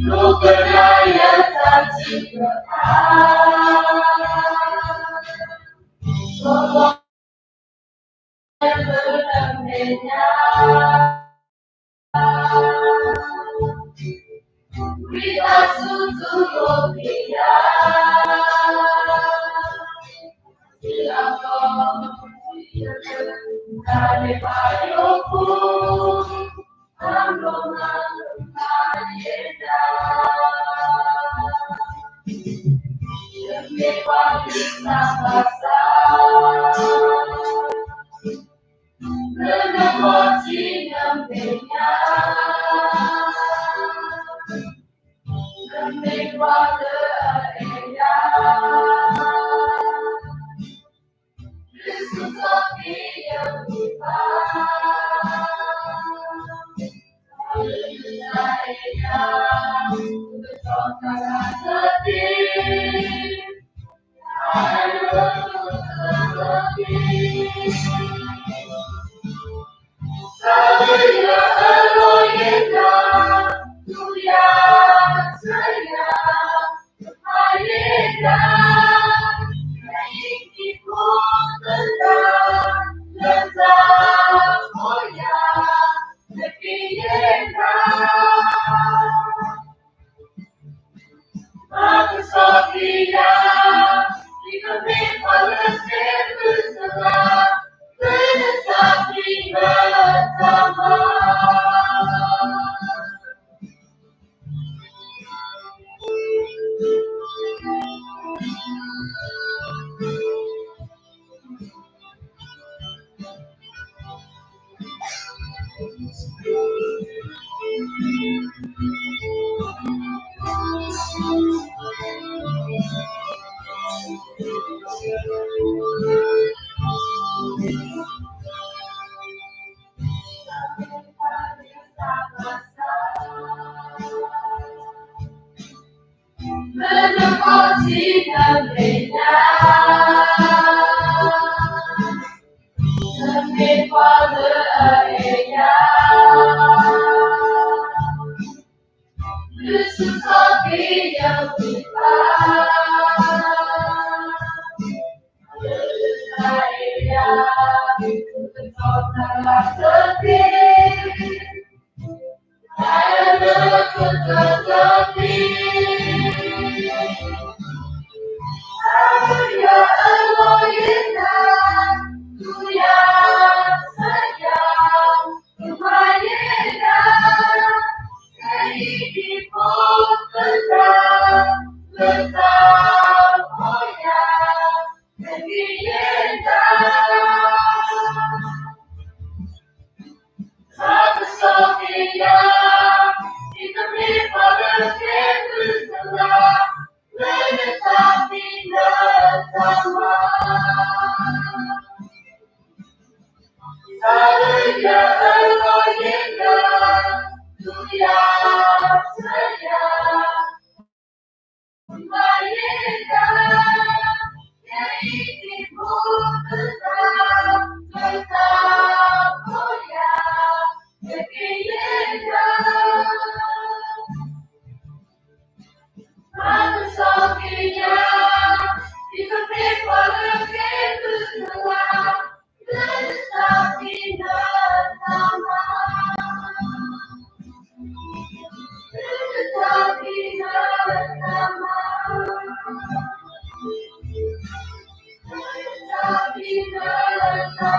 Look at my လၢတၢ်မဲာ်ညါ, ဝံသးစူၤတူၢ်လိာ်က့ၤယၤ, တၢ်န့ၣ်ဘၣ်ယိၣ်ဖိ, အမ့ၢ်ပှၤသးဘၣ်ဆၣ်, လၢနခီၣ်ထံးနမဲာ်ညါ, နမ့ၢ်ပှၤလၢအအဲၣ်ယၤ, နဆိၣ်ထီၣ်က့ၤယဝံသး, လၢနအဲၣ်ယၤ, ကတီၤတၢ်လၢသ့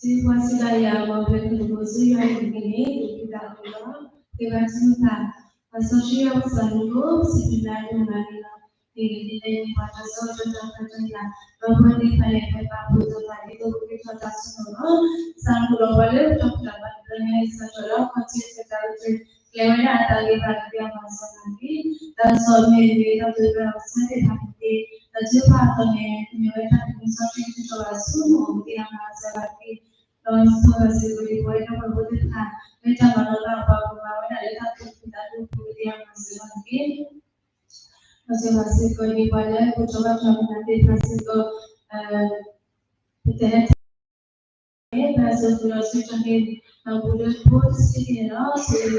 စံးဘၣ်စံးဒၣ်ယၤ မ်ပကဒိးဘၣ်ဆူယွၤအမံၤန့ၣ် ဒိးက့ၤတၢ်အၢၣ်လီၤ, ပၢ်ဘါထုကဖၣ်, ပၢ်စီဆှံယွၤပကစၢ်မူခိၣ် ပစံးဘျုးနၤဒိၣ်မးန့ၣ်လီၤ. မ့ၢ်ဂ့ၤဒ်လဲၣ်န့ၣ် ပှၤတၢ်စီတၢ်ဆါတၢ်တၢ်ယၤ ဒီပုၢ်ဝဲၢ်သ့ၣ်တဖၣ်န့ၣ် ပပာ်ဖှိၣ်သးဘၣ်ဒ်သိးပကထီၣ်တၢ်စိကမီၤလီၤ. ပစံးဘျုးလီၤပှၤလၢပတၢ်ဖံးတၢ်မၤတဖၣ်န့ၣ် စးထီၣ်ဒီးခီၣ်ထံးတၢ်အုၣ်က့ၤ ကျဲၤဝဲဒၣ်အတၢ်ဂ့ၤဘၣ်ကသ့အမၤစၢၤဘၣ်တက့ၢ်. တၢ်ကစီၣ်မ့ၢ်ဂ့ၤ တၢ်သူၣ်ဂ့ၤသးဂ့ၤသ့ၣ်တဖၣ်မ့ၢ်ဂ့ၤ တၢ်ထုကဖၣ်အသိးန့ၣ် မ့ၢ်ဝဲတၢ်ကမူစီဆှံကထီၣ်ဘၣ်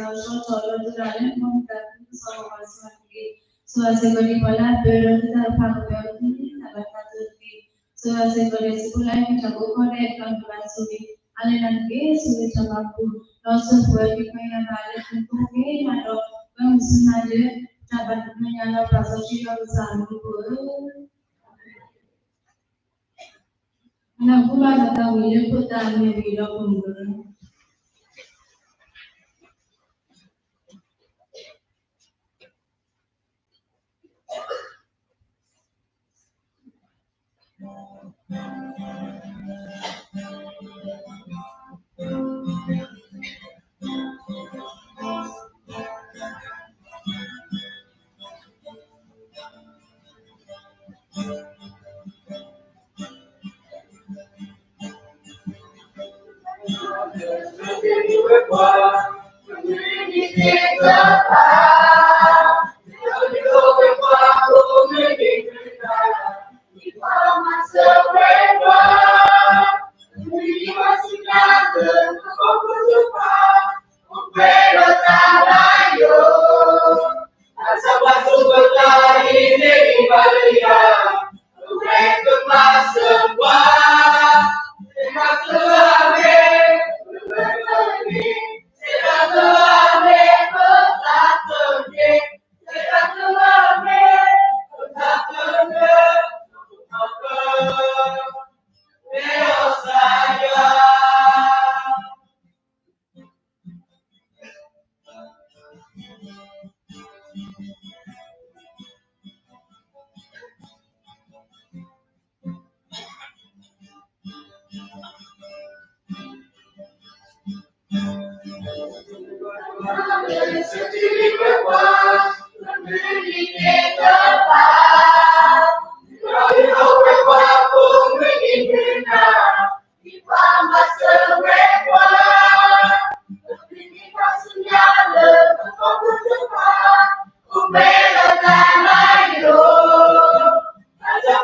ဆူမူးကသ့အမၤစၢၤဘၣ်တက့ၢ်. ဒီးဆိၣ်ဂ့ၤစ့ၢ်ကီးဒ်ပဝဲဒီပုၢ်ဝဲၢ်သ့ၣ်တဖၣ် လၢတၢ်မၤလီၤတၢ်ပာ်ဖှိၣ်မၤဝဲဒၣ်လၢတၢ်သူၣ်ခုသးခုအပူၤကသ့အမၤစၢၤဘၣ်တက့ၢ်. ဒီးဆိၣ်ဂ့ၤစ့ၢ်ကီးဒ်ပှၤလၢပကထီၣ်ဘၣ်ထီၣ်မၤသ့ၣ်တဖၣ်စ့ၢ်ကီး ပတဟဲ ပစံးဘျုးလီၤဆူတၢ်န့ၣ် ဒီးပူၤလၢဖိတဆံးန့ၣ်ဒီး ဆိၣ်ဂ့ၤလီၤဆီထီၣ်ဒီးဒုးတၢ်လၢမူဒါသုကစီၣ်လီၤဘၣ်စၢၤတက့ၢ်. ဆိၣ်ဂ့ၤစ့ၢ်ကီးဒ်ပှၤလၢအပၢၤဒီးသုတၢ်တဖၣ်ကပၢၤအီၤသုန့ၣ် တၢ်ဘၣ်တၢ်သ့တက့ၢ်. ဆိၣ်ဂ့ၤစ့ၢ်ကီးဒ်စံးဖိလၢအမ့ၢ်တၢ်ကိးခီဒဲး ကီၢ်ကဘၣ်ဆိၣ်ဂ့ၤ အါလဲၣ်နၤတက့ၢ်. ဆိၣ်ဂ့ၤတၢ်မၤပူၤ ဒီးဆိၣ်ပှဲၤက့ၤခီယၤဘၣ်လၢသုကိးက့ၤနၤဒီး ပၢမုၢ်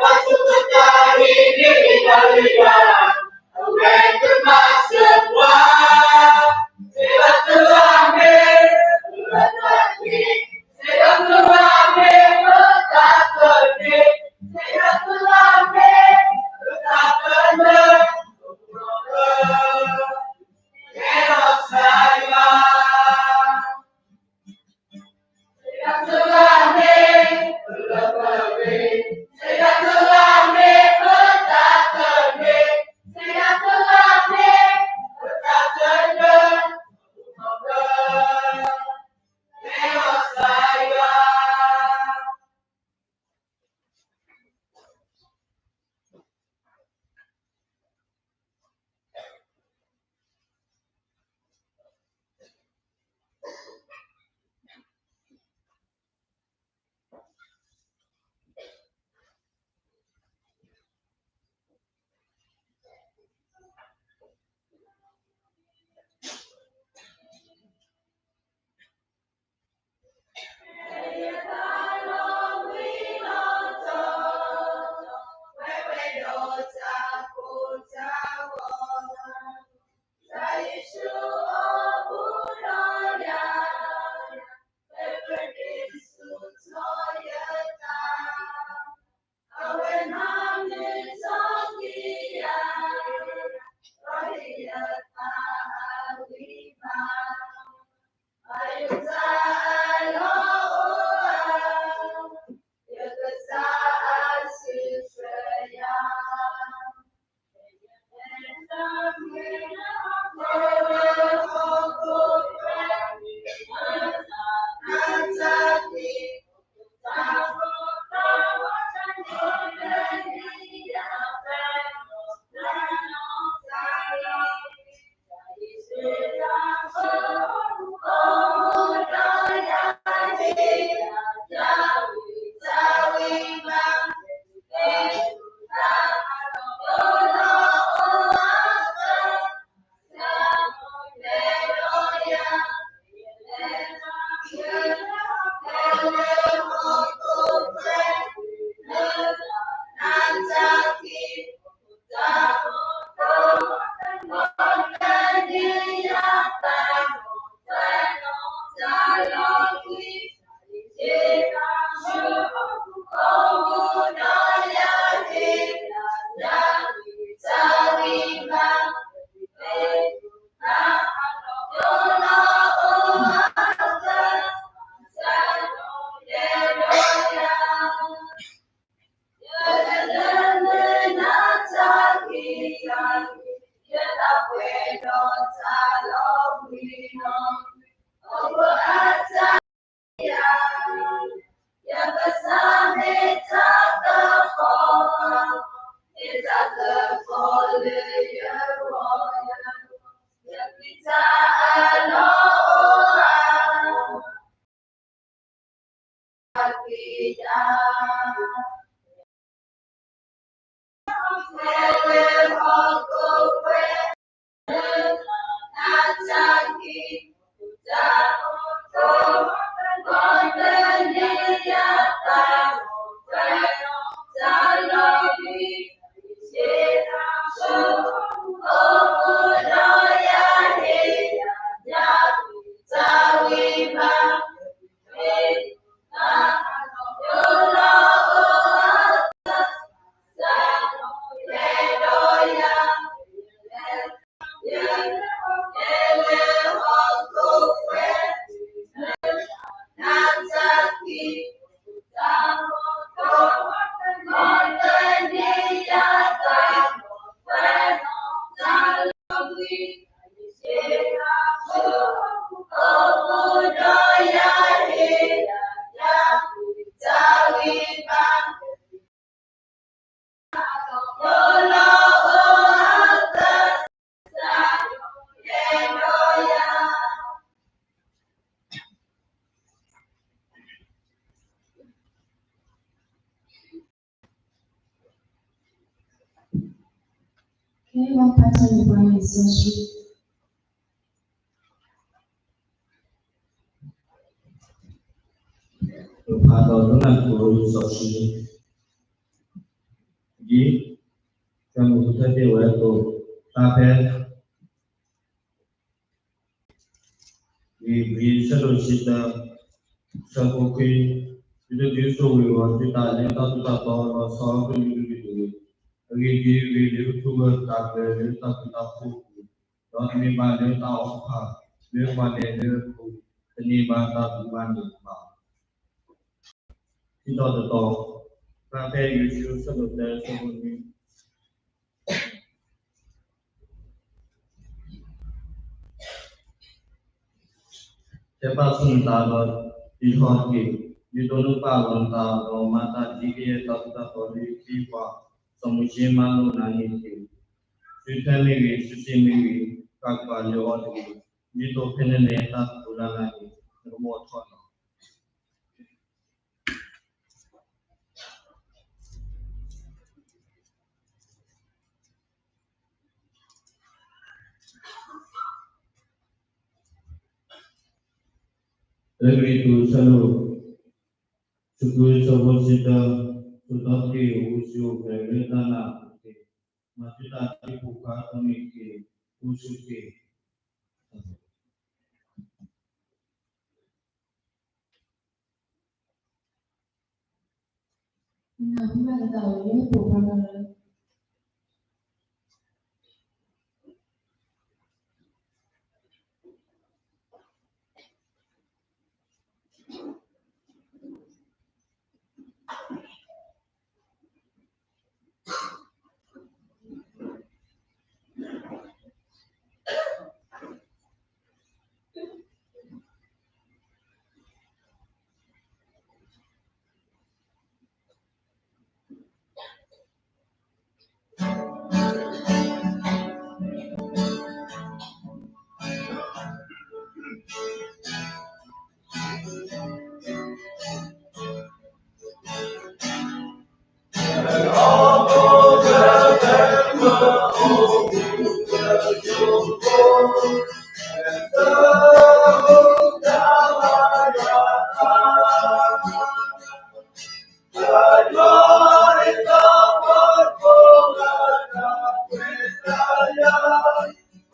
ဆူနၤလၢ တၢ်ဘၣ်တဘျီညါလၢပၢ်စီဆှံယွၤပကစၢ်အမံၤပူၤဧၢ နၢ်ဟူဘၣ်တၢ်သးဝံၣ်လၢခိၣ်သးအမဲာ်ဝံၤဒီးပမုၢ်လီၤ. ကဲ ပဘၣ်ဖးထီၣ်န့ၢ်ပှၤလံာ်စီဆှံ ပဖးဒီးလၢနၢ်ဟူလံာ်စီဆှံ ဒ် တၢ်မုၢ်ကထၢတ့ၢ်ဝဲအသိး ဖျါဖဲ ဧ့ၤဘြံၤ အဆၢဒိၣ်တဆံတၢ အဆၢဖိခွံ, သုတဒုးဆိၣ်ဂ့ၤအီၤ သုတၢ်လၢတၢ်သိၣ်တၢ်သီ လီၤဆီအကလုာ်ကလုာ်တဂ့ၤ. အဂ့ၢ်ဒ်အံၤ, ဂ့ၤလၢထူဝဲတၢ်ကျၢၤလၢတၢ်ဘျုးတၢ်ဖှိၣ်အပူၤ, ဒီးတမ့ၢ်ဘၣ်လၢတၢ်အီၣ်တဖၣ်, လၢပှၤဒဲးလၢအပူၤ, တန့ၢ်ဘၣ်တၢ်ဘျုးဘၣ်န့ၣ်ဘၣ်. ခံတီၤတတီၤ, ဖျါဖဲယိၤၡူ အဆၢဒိၣ်သၢ အဆၢဖိနွံ. ဟဲပာ်ဆူၣ်နသးဒီးတံၤဟီၣ်တက့ၢ်. ဒ်သိးနကပာ်လီၤနသးဒီးမၤတၢ်ဒ်ကယဲၢ်တၢ်သိၣ်တၢ်သီလၢယခ့ယပှၤ စီၤမိၤၡ့မၤလိာ်နၤန့ၣ်တက့ၢ်. စုထွဲမ့ၢ်ဂ့ၤ, စုစ့ၣ်မ့ၢ်ဂ့ၤ, ပာ်ကွၢ်လၢအီၤတက့ၢ်. ဒ်သိးဖဲနလဲၤတၢ်သရူးလၢ်လၢ်န့ၣ် နကဘီၣ်ထီၣ်လီၤ. တၢကရံၣ်သူး အဆၢဒိၣ်တဆံဃု အဆၢဖိတဆံတၢ, ဆိးသီတက့ၢ်, အိၣ်ဆူၣ်အိၣ်ချ့လၢတၢ်နာ်အပူၤတက့ၢ်.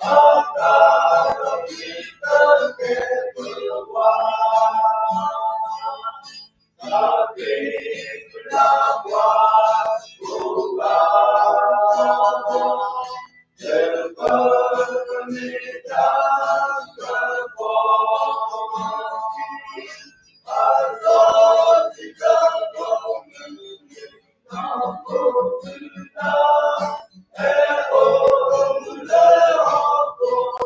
မၤသုတၢ်ဒ်ပိာ်ခွါအသိးန့ၣ်တက့ၢ်. အိၣ်ဆူၣ်တက့ၢ်. နၢ်ဟူဘၣ်နသးလၢပိာ်ခွ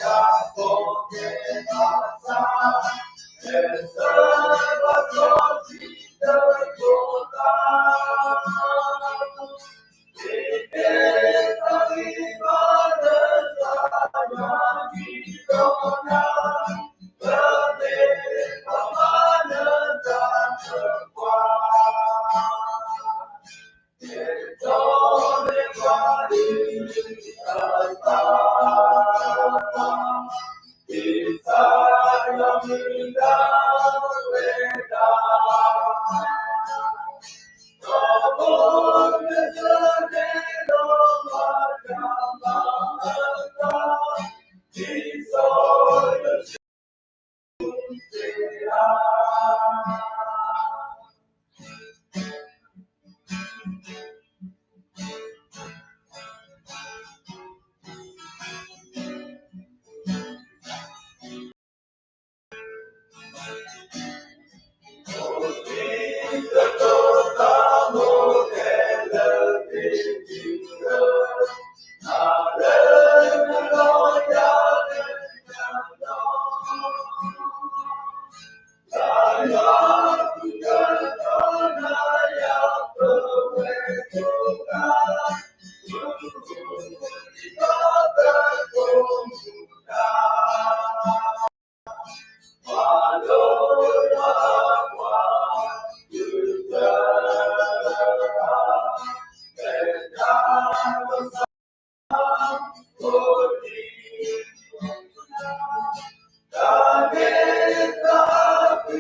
ါလၢ ဟဲလီၤကီၢ်ဆၢန့ၣ် ပှၤကမျၢၢ်တၢ်သးဝံၣ် မ့ၢ်တၢ်ဝဲဒၣ်လၢကမျၢၢ်ခဲလၢာ်အဂီၢ်, တၢ်သးဝံၣ်အသ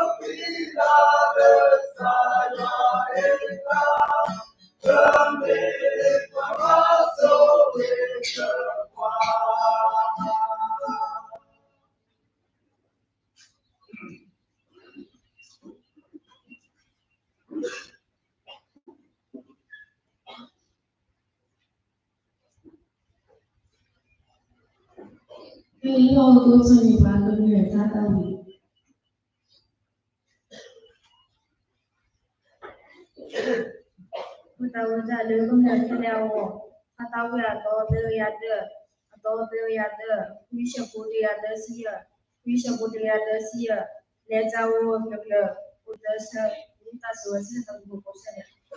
ီသၢကယၤသၢ, အသီသၢကယၤသၢ, ခွံဆၢဖိတကယၤသၢဆံယဲၢ်, ခွံဆၢဖိတကယၤသၢဆံယဲၢ်, လဲၤတၢ်အိၣ်ကျၢၤကျၢၤ, အိၣ်သၢဆၢ, တၢ်ဆိၣ်ဂ့ၤဆၢထၢၣ်သးကပိာ်ကီၢ်ဆၢန့ၣ်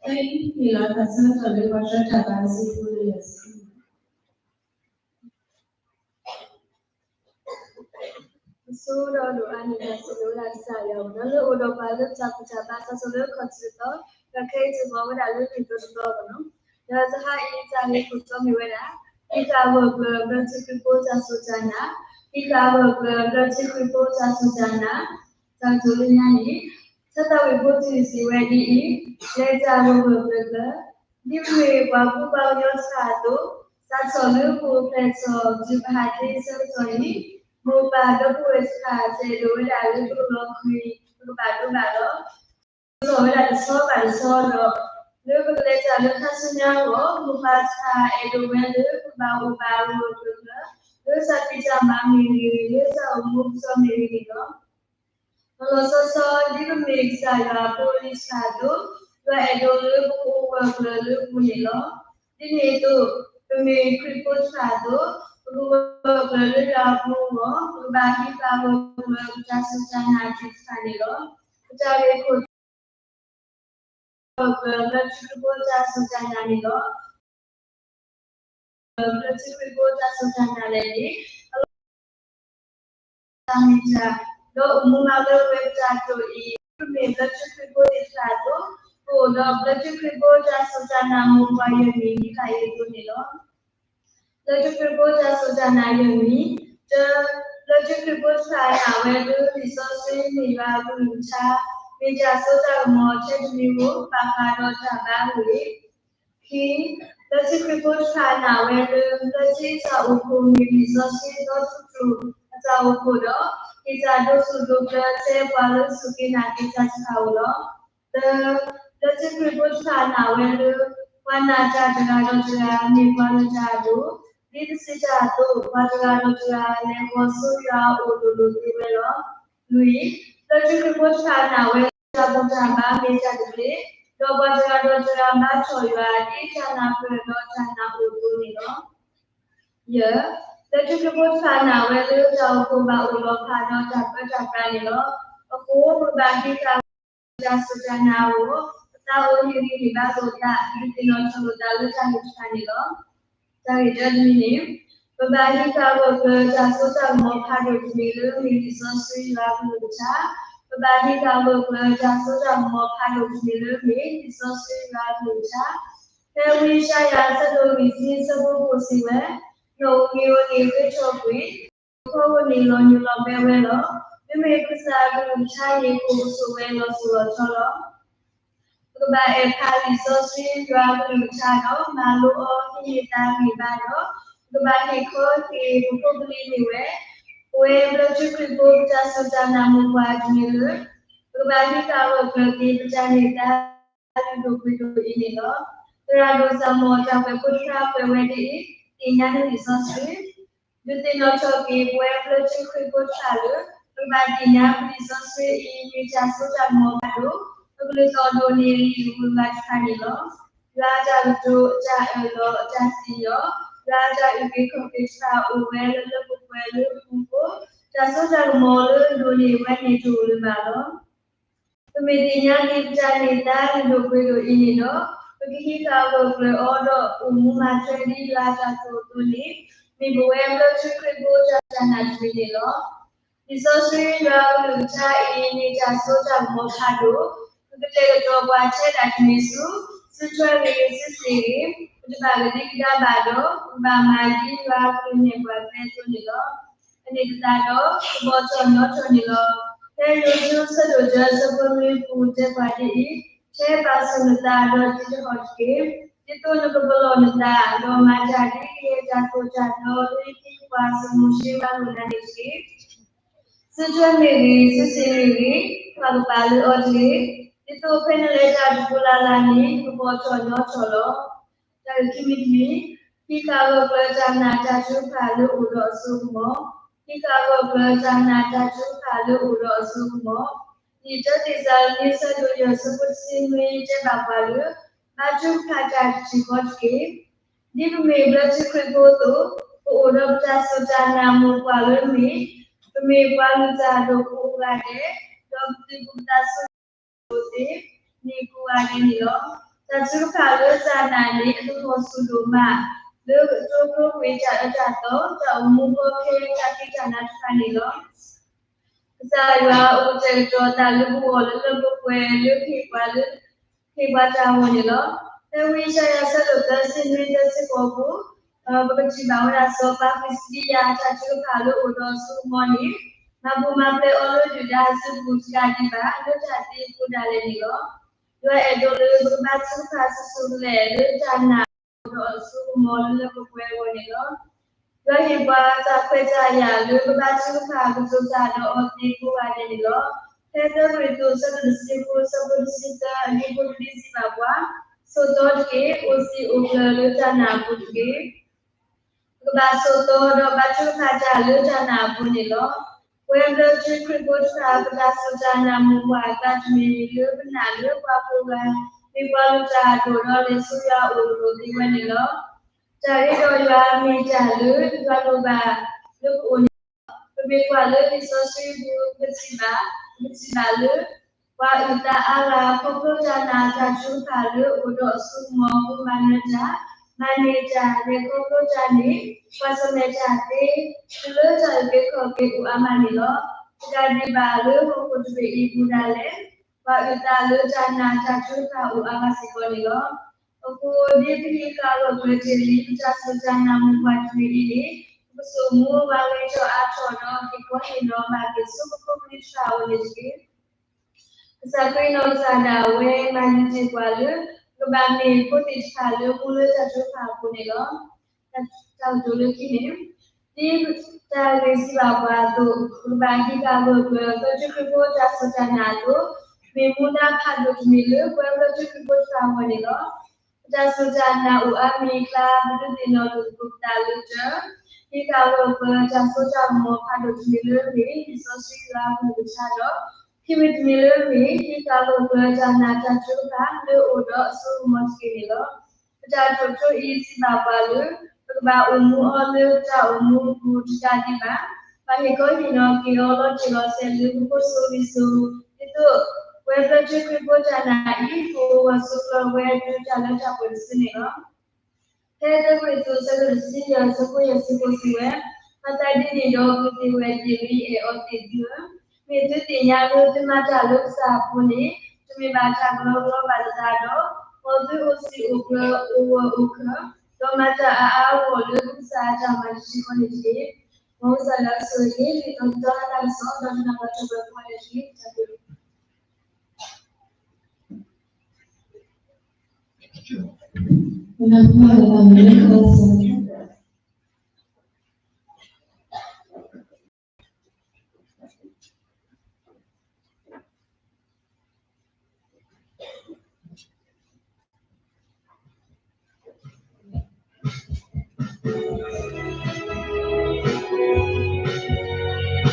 မ့ၢ်လီၤတၢ်ဆၢကတီၢ်လၢပှၤတၢ်ဘါစံဖိလၢယၤစံ အဆိကတၢၢ်ဒိၣ်အါန့ၣ် တၢ်စံးန့ၢ်ဝဲဒၣ်ကစၢ်ယွၤ ဒီးလၢအိၣ်ဒီးပှၤလၢပတၢ်ကူၣ်တၢ်ဘါ တၢ်ဆိၣ်လၢခီၣ်ထံးသီ ဒီးခဲအံၤစ့ၢ်ကီးဝဲဒၣ်လၢလံာ်တတီၤတတီၤလီၤ. ဒီးတဟါအံၤတၢ်ဂ့ၢ်ခိၣ်တီမ့ၢ်ဝဲဒၣ် ဟံးဃာ်ဂၢၢ်ကျၢၤဘျၢထံခရံာ်ဖိတၢ်စူၢ်တၢ်နာ်, ဟံးဃာ်ဂၢၢ်ကျၢၤဘျၢထံခရံာ်ဖိတၢ်စူၢ်တၢ်နာ်, တၢ်ကတိၤလၢညါန့ၣ် ဆၢသးဝံၣ်ဖိတံၢ်စံးဝဲဒ်အံၤ, လဲၤတၢ်ဂီၤဂၢၢ်ကျၢၤကျၢၤ, ဒ်ပမ့ၢ်ပှၤကူပှၤကညီတဖၣ်အသိး, စးထီၣ်လၢပအိၣ်ဖျဲၣ်ထီၣ်တုၤပဟးသ့ဆၢကတီၢ်အံၤ, မိၢ်ပၢ်ဒီပုၢ်ဝဲၢ်တဖၣ်တအဲၣ်ဒိးဝဲဒၣ်လၢပကလီၤဃံၤ ပကဘၣ်ဒိဘၣ်ထံး ထီၣ်ဝဲဒၣ်တဆီဘၣ်တဆီဒီး, လၢပကလဲၤတၢ်လၢခါဆူညါအဂီၢ် မိၢ်ပၢ်တဖၣ်အဲၣ်ဒိးဝဲလၢပဘၣ်အိၣ်ဘၣ်ဂၢၢ်ဂၢၢ်ကျၢၤကျၢၤ, လၢတၢ်ဖံးတၢ်မၤမ့ၢ်ဂ့ၤ, လၢတၢ်အိၣ်မူကစီၣ်မ့ၢ်ဂ့ၤန့ၣ်လီၤ. လီၤလီၤဆီဆီ ဒ်ပမ့ၢ်ကစၢ်ယွၤအဖိအလံၤတဖၣ်အသိး, ယွၤအဲၣ်ဒိးလၢပကအိၣ်ဂၢၢ်ကျၢၤလၢအပူၤန့ၣ်လီၤ. ဒ်န့ၣ်အသိး, ပမ့ၢ်ခရံာ်ဖိတဖၣ်အသိး, ပကဂၢၢ်ကျၢၤလၢယွၤအပူၤအဂီၢ်, ပကဘၣ်ဟံးဃာ်ဂၢၢ်ကျၢၤပတၢ်စူၢ်တၢ်နာ်သ့ၣ်တဖၣ်န့ၣ်လီၤ. ပတၢ်ဂ့ၢ်ခိၣ်တီ ဂၢၢ်ကျၢၤဘျၢထံခရံာ်ဖိတၢ်စူၢ်တၢ်နာ်န့ၣ်လီၤ. ဘျၢထံခရံာ်ဖိတၢ်စူၢ်တၢ်နာ်လဲၣ်န့ၣ်, အလီၢ်တၢ်မ့ၢ်တၢ်, ဒီးအိၣ်မူမၤလၢပှဲၤပတၢ်တိာ်အံၤ, ပမ့ၢ်ဘျၢထံခရံာ်ဖိသ့ၣ်တဖၣ်အသိး, ပအိၣ်ဒီးဘျၢထံခရံာ်ဖိတၢ်စူၢ်တၢ်နာ်မိၢ်ပှၢ်ယဲၢ်မံၤဒ်တၢ်အံၤအသိးန့ၣ်လီၤ. ဘျၢထံခရံာ်ဖိတၢ်စူၢ်တၢ်နာ်ယဲၢ်မံၤ, တၢ, ဘျၢထံခရံာ်ဖိတဖၣ်နာ်ဝဲလၢလံာ်စီဆှံမ့ၢ်ယွၤအကလုၢ်ကထါ, မ့ၢ်တၢ်စိတၢ်ကမီၤထဲတမံၤဧိၤ ဘၣ်ဃးဒီးတၢ်ဘါအဂ့ၢ်, ခံ, ဘျၢထံခရံာ်ဖိတဖၣ်နာ်ဝဲလၢ ဘျၢထံတၢ်အိၣ်ဖှိၣ်မ့ၢ်လံာ်စီဆှံဒီတကတြူၢ်အတၢ်အိၣ်ဖှိၣ်ဒီး ဟ့ၣ်တၢ်ဒိးဆူၣ်ဒိးကျၢၤထဲပှၤလၢစူၢ်က့ၤနာ်က့ၤတၢ်တဖၣ်ဧိၤလီၤ. သၢ, ဘျၢထံခရံာ်ဖိတဖၣ်နာ်ဝဲလၢ ပှၤနာ်တၢ်တဂၤဒီးတဂၤမ့ၢ်ပှၤဂၢၢ်တၢ်အဒိၣ်, ဒ်ပစံးတၢ်အသိး ပှၤတဂၤဒီးတဂၤလဲၤဃီၤဆူယွၤအအိၣ်လိၤလိၤသ့ဝဲလီၤ. လွံၢ်, ဘျၢထံခရံာ်ဖိတဖၣ်နာ်ဝဲလၢတၢ်ဘူၣ်တၢ်ဘါမ့ၢ်တၢ်တက့ၢ်, ဒီးပှၤတဂၤဒီးတဂၤဘါထီၣ်ယွၤဒ်တၢ်နၢ်ပၢၢ်ဒီးတၢ်နၢ်အိၣ်အသိးန့ၣ်လီၤ. ယဲၢ်, ဘျၢထံခရံာ်ဖိတဖၣ်နာ်ဝဲလၢတၢ်အိၣ်ဖှိၣ်ဘၣ်အိၣ်လီၤဖးဒီးတၢ်ပၢတၢ်ပြးန့ၣ်လီၤ. အဃိ ပကဘၣ်ဟံးဃာ်ဂၢၢ်ကျၢၤတၢ်စူၢ်တၢ်နာ်အဂီၢ်, ပသးအိၣ်ဟ့ၣ်ဂံၢ်ဟ့ၣ်ဘါလိာ်သး ဒုးသ့ၣ်နီၣ်ထီၣ်လိာ်သးလၢတၢ်ဂ့ၢ်တဖၣ်န့ၣ်လီၤ. တၢ်ဂ့ၢ်တမံၤန့ၣ်, ပဘၣ်ဟံးဃာ်ဂၢၢ်ကျၢၤတၢ်စိတၢ်ကမီၤဖးဒိၣ်တမံၤလၢမ့ၢ်လံာ်စီဆှံယွၤအကလုၢ်ကထါ, ပဘၣ်ဟံးဃာ်ဂၢၢ်ကျၢၤတၢ်စိတၢ်ကမီၤဖးဒိၣ်တမံၤလၢမ့ၢ်လံာ်စီဆှံယွၤအကလုၢ်ကထါ, ဖဲဝံယၡါယၤအဆၢဒိၣ်လွံၢ်ဆံအဆၢဖိဃိးစံးဝဲ, နအိၣ်မံၤဧိၤန့ၣ်ဂ့ၤထီၣ်ကွံာ်, နအိၣ်ဖှိၣ်ဧိၤန့ၣ်လီၤညိးလီၤဘှံးဝဲလီၤ. မ့မ့ၢ်ကစၢ်အကလုၢ်ကထါအံၤ ကအိၣ်ကဆိးဝဲလီၤစိၤလီၤထီလီၤ. ပကဘၣ်အဲၣ်ဖးလံာ်စီဆှံယွၤအကလုၢ်ကထါဒီး မၤလိအီၤဟံးန့ၢ်သးဂံၢ်ဘါဒီး, ပကဘၣ်ဟ့ၣ်ခီဟ့ၣ်ပဖိပလံၤမ့ၢ်ဝဲ, ပဝဲဘျၢထံခရံာ်ဖိပတၢ်စူၢ်တၢ်နာ်မိၢ်ပှၢ်တမံၤလၢ, ပကဘၣ်ဟံးဃာ်ဂၢၢ်ကျၢၤက့ၤ ပတၢ်န့ၢ်သါလုၢ်ဒိၣ်ပှ့ၤဒိၣ်အံၤန့ၣ်လီၤ. သရၣ်ဒိၣ်စီၤမိၤတၢ်ကွဲးဖိတဖၣ်ကွဲးဝဲဒ်အံၤ, သ့ၣ်ညါနလံာ်စီဆှံ ဒုးသ့ၣ်နီၣ်ထီၣ်က့ၤပဝဲဘျၢထံခရံာ်ဖိတဖၣ်လၢ ပကဘၣ်သ့ၣ်ညါပလံာ်စီဆှံအံၤ မ့ၢ်တၢ်စိတၢ်ကမီၤဖးဒိၣ်, ပကလုၢ်သီၣ်ဒိၣ်န့ၢ်လံာ်ဂုၢ်ဂၤတဖၣ်န့ၣ်လီၤ. ယွၤအတၢ်ကတိၤ, အတၢ်အၢၣ်လီၤ, အတၢ်စံၣ်ညီၣ်, ယွၤအတၢ်အုၣ်က့ၤခီၣ်က့ၤတဖၣ်အိၣ်ဝဲလၢလၢပှဲၤပှဲၤလၢအပူၤဃိ, တၢ်စိတၢ်ကမီၤလၢအဒိၣ်န့ၢ်ဝဲန့ၣ်တအိၣ်လၢၤဘၣ်လီၤ. ပမ့ၢ်သ့ၣ်ညါက့ၤပတၢ်န့ၢ်သါလုၢ်ဒိၣ်ပှ့ၤဒိၣ်အံၤန့ၣ်ဒီး, ပကဟံးဃာ်ဂၢၢ်ကျၢၤအီၤဒီးအိၣ်မူမၤထွဲဒ်ယွၤအတၢ်တိာ်အသိးန့ၣ်, မ့ၢ်ပဝဲဘျၢထံခရံာ်ဖိတၢ်စူၢ်တၢ်နာ်တမံၤန့ၣ်လီၤ. လံာ်စီဆှံယွၤအကလုၢ်ကထါအံၤ မ့ၢ်တၢ်စိတၢ်ကမီၤဖးဒိၣ်, ပကတဲာ်ကတီၤပှၤထဲဒၣ်တမံၤဆူ, စုထွဲဂ့ၤဂ့ၤ စုစ့ၣ်ဂ့ၤ, ပတဘၣ်ကဒံကဒါဘၣ်ဒီး ပကဘၣ်မၤဒ်ယွၤအကလုၢ်နဲၣ်ပှၤအသိးန့ၣ်လီၤ. အန့ၣ်သတးဒီး ကဘီထီၣ်ညီထီၣ်န့ၣ်လီၤ. ဖဲယိၤဟၣ်အဆၢဒိၣ်တၢအဆၢဖိနွံပူၤတဲပှၤဒ်အံၤ, ထဲပာ်ဆူၣ်နသးဒီးတံးတဟီၣ်တက့ၢ်. ဒ်သိးနကပလီၢ်နသး, ဒီးမၤတၢ်ဒ်ကယဲၢ်တၢ်သိၣ်တၢ်သီလၢယဟံးကွၢ်စီၤမိၤၡ့အဂီၢ်နၤန့ၣ်တက့ၢ်. စုထွဲမ့ၢ်ဂ့ၤ, စုစ့ၣ်မ့ၢ်ဂ့ၤ, ပာ်ကပၤလၢအီၤတဂ့ၤ. ဒ်သိးဖဲနလဲၤတၢ်တပူၤလၢ်လၢ်န့ၣ် နကဘီထီၣ်ညီထီၣ်လီၤ. တၢ်ဂ့ၢ်ခံမံၤတမံၤ, ဟံးဃာ်ဂၢၢ်ကျၢၤတၢ်နာ်တၢ်ထုကဖၣ်လၢအိၣ်ဒီးအစိကမီၤ, ဟံးဃာ်ဂၢၢ်ကျၢၤတၢ်နာ်တၢ်ထုကဖၣ်လၢအိၣ်ဒီးအစိကမီၤ, လံာ်တၢသ့းစၤလနံအဆၢဒိၣ်ယဲၢ်အဆၢဖိတဆံနွံတဲဘၣ်ပှၤလၢ ဘါထုကဖၣ်တၢ်တထံၣ်ဃီတက့ၢ်. ဒ်ပမ့ၢ်ဘျၢထံခရံာ်ဖိအသိး, ပအိၣ်ဒီးပတၢ်စူၢ်တၢ်နာ်မိၢ်ပှၢ်လၢမ့ၢ်, ပမ့ၢ်ပှၤလုၢ်တၢ်အဒိၣ်ကိးဂၤဒဲး, ဒီးပသုးဘူးပသးဆူ န့ၣ်ကိးဂၤဒဲးန့ၣ်လီၤ. တၢ်ထုကဖၣ်လၢတၢ်နာ်န့ၣ် အတၢ်ဟီၣ်ဆူၣ်ဒိၣ်မး လၢကတိၤဖျိကွံာ်တၢ်အၢတၢ်သီ တၢ်အိၣ်မူကီခဲ တၢ်ဃံတၢ်နါတဖၣ်န့ၣ်လီၤ. ကစၢ်ယွၤအိၣ်ကတဲာ်ကတီၤသးလၢပဂီၢ်လၢလၢပှဲၤပှဲၤ လၢကဟ့ၣ်ပှၤလၢ ဟ့ၣ်ပှၤတၢ်ဂီၤန့ၣ်လီၤ. ဖဲဝံယၡါယၤ အဆၢဒိၣ်သၢဆံနွံ သၢဆံဃိးပူၤ ပကထံၣ်ဘၣ်ဝဲဒၣ် စီၤပၤစဒံယၤ အတၢ်ထုကဖၣ်လၢအိၣ်ဒီးအစိကမီၤန့ၣ် မၤပူၤမၤဖျဲးအီၤလၢယူဒၤအစုပူၤတကးဒံးဘၣ် လၢတၢ်သံအဃိဒၣ်လဲာ်န့ၣ်လီၤ. ယွၤအဲၣ်ဒိးလၢပကဘါထုကဖၣ်ဆူၣ်ဆူၣ်ကလဲာ်လၢတၢ်နာ် ဒီးအစိကမီၤလၢလၢပှဲၤပှဲၤအဂီၢ်န့ၣ်လီၤ. ယွၤဟ့ၣ်ပှၤတၢ်ခွဲးတၢ်ယာ်လၢပဘါထုကဖၣ် ကတိၤတၢ်ဒီးအီၤသ့ကိးဂၤဒဲးန့ၣ်လီၤ. ဖဲသၢကရံၣ်သူး အဆၢဒိၣ်တဆံဃု အဆၢဖိတဆံသၢ အဟံၣ်ဖိတဆံ စံးဘၣ်ပှၤ, ဆိးသီတက့ၢ်, အိၣ်စံာ်အိၣ်ကျၢၤလၢတၢ်နာ်အပူၤတက့ၢ်. ပကဘၣ်ဆိးသီဒီးဘါထုကဖၣ်တၢ်လၢတၢ်နာ်အပူၤန့ၣ်လီၤ. ပဝဲဘျၢထံခရံာ်ဖိတဖၣ် ပတၢ်စူၢ်တၢ်နာ်မိၢ်ပှၢ်အကျါ တမ့ၢ်လၢပနာ်လၢပှၤကိးဂၤ မ့ၢ်ပှၤလိၣ်တၢ်အဒိၣ်ဒီးလဲၤဆူယွၤအအိၣ်တအိၣ်သ့ဝဲန့ၣ်လီၤ. တၢ်အံၤဒီးယွၤမ့ၢ်တၢ်လၢ ယွၤလိၣ်ဘၣ်လၢပအိၣ်န့ၣ်လီၤ. ပမ့ၢ်ကွၢ်လၢလံာ်စီဆှံပူၤ ပထံၣ်ဘၣ်, ပထံၣ်ဘၣ်လၢ ပှၤအုၣ်သးအါဂၤ ခီဖျိတၢ်နာ်တၢ်ထုကဖၣ်လၢအိၣ်ဒီးအစိကမီၤ ဃုမၤနၢၤတၢ်, မၤန့ၢ်တၢ်, လဲၤခီဖျိတၢ်န့ၣ် ပှၤဆၢၣ်မဲာ်တၢ်သ့ တုၤလၢတၢ်အုၣ်က့ၤခီၣ်က့ၤအိၣ်အါမးန့ၣ်လီၤ. တကးဒံးဘၣ်လၢဟီၣ်ခိၣ်တဘ့ၣ်အံၤပူၤဒၣ်လဲာ် ပှၤအုၣ်သးလၢတၢ်နာ်တၢ်ထုကဖၣ်အိၣ်အါဂၤစ့ၢ်ကီးန့ၣ်လီၤ. အဃိ ဒ်ပဟံးဃာ်ဂၢၢ်ကျၢၤတ့ၢ်လံ ပတၢ်စူၢ်တၢ်နာ်မိၢ်ပှၢ်တမံၤအံၤန့ၣ် ပကဆိၣ်မူပှၤဂ့ၤထီၣ်အါထီၣ်ဒီး ဟ့ၣ်ခီဟ့ၣ်နီၤဘၣ်က့ၤဆူပဖိပလံၤတဖၣ်အအိၣ်န့ၣ်တက့ၢ်. ကစၢ်ခရံာ်နီၢ်ကစၢ်ဒၣ်ဝဲ မၤယုာ်တ့ၢ်ပှၤလၢ ပကဘၣ်မ့ၢ်ဖိသ့ၣ်တဖၣ်လၢမူလၢတၢ်ထုကဖၣ်အပူၤန့ၣ်လီၤ. တၢ်ကတိၤလၢခံန့ၣ် ဒ်တၢ်ဂ့ၢ်စံးဘၣ်ပှၤအသိး ပကဘၣ်ဟံးဃာ်ဂၢၢ်ကျၢၤ ဘျၢထံခရံာ်ဖိတၢ်စူၢ်တၢ်နာ်အသိး မ့ၢ်မူဒါဖးဒိၣ်တမံၤလၢ ပဝဲဘျၢထံခရံာ်ဖိတဖၣ်အဂီၢ်န့ၣ်လီၤ. ပတၢ်စူၢ်တၢ်နာ်အိၣ်အါမံၤအကျါ ပဒုးသ့ၣ်နီၣ်လိာ်သကိးပသးလၢတၢ် ဟံးဃာ်ဂၢၢ်ကျၢၤ တၢ်စိတၢ်ကမီၤဖးဒိၣ်တမံၤလၢအမ့ၢ် လံာ်စီဆှံယွၤအကလုၢ်ကထါဒီး ခံမံၤတမံၤလၢအမ့ၢ် ဟံးဃာ်ဂၢၢ်ကျၢၤတၢ်နာ်တၢ်ထုကဖၣ်လၢအိၣ်ဒီးအစိကမီၤတက့ၢ်န့ၣ်လီၤ. ပတၢ်တိာ်ထူအံၤစံးဘၣ်ပှၤလၢ ပကဘၣ်အိၣ်မူအီၤလၢပတၢ်အိၣ်မူအပူၤတကးဒံးဘၣ်, ဘၣ်ဟ့ၣ်ခီဟ့ၣ်နီၤက့ၤအီၤလီၤတံၢ်လီၤဆဲးလၢပဖိစိၤလံၤစိၤ, ဒ်သိး ပဝဲဘျၢထံခရံာ်ဖိတၢ်နာ်အံၤ ကအိၣ်ဂၢၢ်ဆိးကျၢၤဝဲဒၣ်တၢ်လၢတၢ်ပှဲၤတစုန့ၣ်လီၤ. ဖဲတၢကရံၣ်သူး အဆၢဒိၣ်တဆံယဲၢ် အဆၢဖိယဲၢ်ဆံဃိးစံးဝဲ, မၤသးဒ်န့ၣ်ဒီး ပုၢ်သ့ၣ်ဝဲၢ်သ့ၣ် ယအဲၣ်အီၤသ့ၣ်သုဧၢ, မ့ၢ်သုသ့ၣ်ညါလၢသုမၤတၢ်လၢကစၢ်အဃိန့ၣ် တမ့ၢ်ဘၣ်တၢ်ကလီကလီဘၣ်သတးဒီး, မ်သုအိၣ်စံာ်အိၣ်ကျၢၤ အိၣ်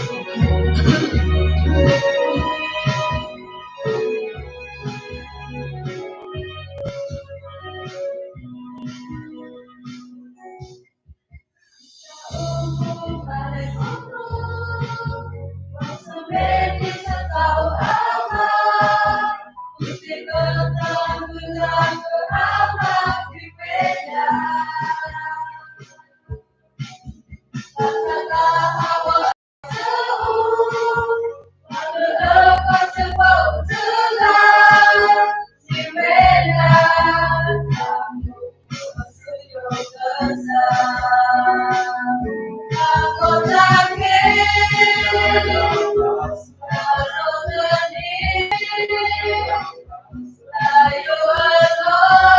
ဂၢၢ်အိၣ်ကျၢၤ, ဒီးမၤတၢ်အါအါဂီၢ်ဂီၢ်လၢကစၢ်အတၢ်မၤတထံၣ်ဃီန့ၣ်တက့ၢ်. မ်ကစၢ်ယွၤဆိၣ်ဂ့ၤ ဒ်သိးတၢ်ဟါတၢ်ကစီၣ် ဒီးတၢ်နၢ်ပၢၢ်ထီၣ်ပှဲၤပှဲၤန့ၣ်တက့ၢ်. တၢ်ဘျု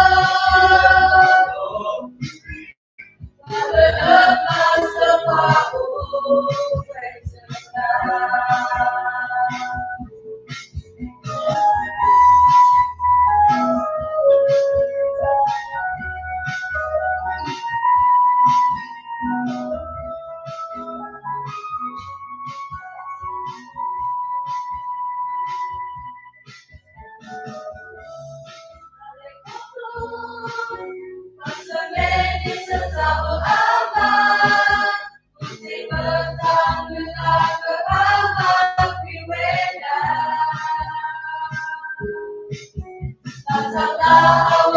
း ပနၢ်ပၢၢ်လၢတၢ်မ့ၢ်လၢကစၢ်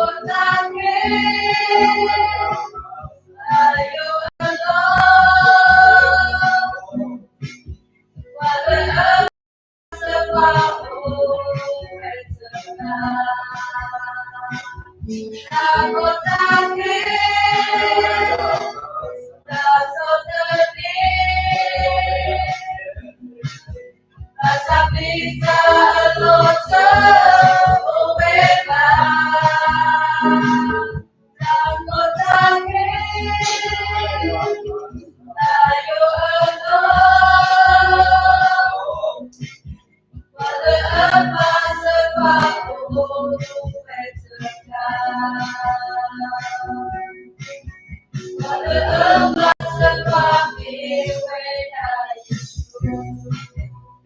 မ့ၢ်ဝဲတၢ်ထုကဖၣ် တၢ်ထုကဖၣ်အဂ့ၢ်န့ၣ် ဝဲဒၣ်လၢ တၢ်ထုကဖၣ်အဂ့ၢ် တၢ်ကတိၤတဘီန့ၣ် မ့ၢ်ဒ်သိးကသ့ပဲာ်ဖးနီၤဖးတၢ်လၢတၢ်အၢ, ဒီးသ့တြီဆၢဒီသဒၢ တၢ်အိၣ်ဖှိၣ်ဖိလံၤတ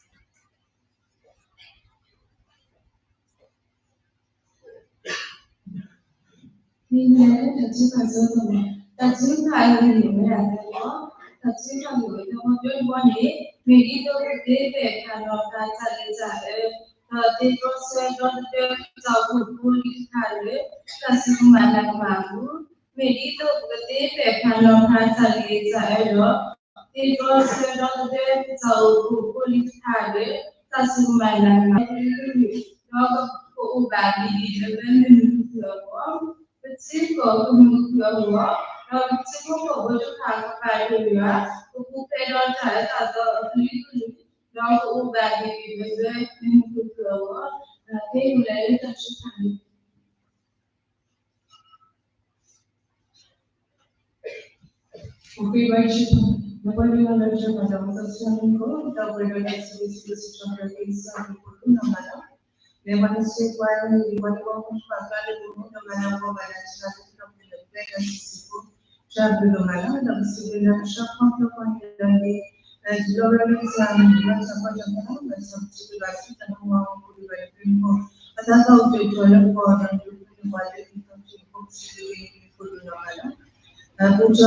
ဖၣ်လၢ တၢ်စူၢ်ကမၣ်နာ်ကမၣ်အပူၤ, မ့ၢ်ဒ်သိးပကသ့ပဲာ်ဖးနီၤဖးတၢ်လၢတၢ်အၢဒီး သ့တြီဆၢဒီသဒၢ တၢ်အိၣ်ဖှိၣ်ဖိလံၤတဖၣ်လၢ တၢ်စူၢ်ကမၣ်နာ်ကမၣ်အပူၤ, ဒီးကအိၣ်ဘၣ်က့ၤဒ်သိးလၢမုၢ်နံၤမုၢ်ခုၣ်အဂီၢ်, ပထံကီၢ်ကမုၢ်ခုၣ်အဂီၢ်, ဒီးပထံဖိကီၢ်ဖိတဖၣ်ကဘၣ်ဒိၣ်ယွၤ, ကပူၤဖျဲးဒီးတၢ်အၢတၢ်သီအကလုာ်ကလုာ်, ဒီးကအိၣ်ဘၣ်က့ၤဒ်သိးလၢမုၢ်နံၤမုၢ်ခုၣ်အဂီၢ်, ကဲဝဲဒၣ်လၢတၢ်ထုကဖၣ်န့ၣ် Okay, Vice Chair, အသးသီအိၣ်တ့ၢ်ထီၣ်လၢပဂီၢ်ဒီး ဒုးပှဲၤန့ၢ်ပှၤလၢ အံၤခီၣ်ထံး ဖိကစံးဒုးဂ့ၤန့ၣ် မ့ၢ်ဖိဒိၣ်နီၢ်မးလီၤ. အပူၤထီၣ်ပစံးဘျုးနၤလၢ ဒ်ခရံာ်စူၢ်နာ်ကအိၣ်ဒီးပှၤလၢ ကစၢ်ဖိဒၣ်တတြီအံၤ, စးထီၣ်လၢပကတီၢ်တုၤဖဲအံၤ ကထီၣ်ဘၣ်တနၢ်ပၢၢ်တဘ့ၣ်, ကတီၢ်ဘၣ်တတၢၢ်ပှၤတနီၤတမံၤ အိၣ်ဒီးဘျုးဒိၣ်မး, မ့ၢ်ကစၢ်မုၢ်ပၢ်ဒီးစံးဘျုးမးလၢပှၤစံးဆၢဝဲဘၣ်န့ၣ်တက့ၢ်. စးဘၣ်သးပကစၢ်သရၣ်မုၣ်ကီၢ် တၢ်လၢပကပာ်ဖှိၣ်ထီၣ်သး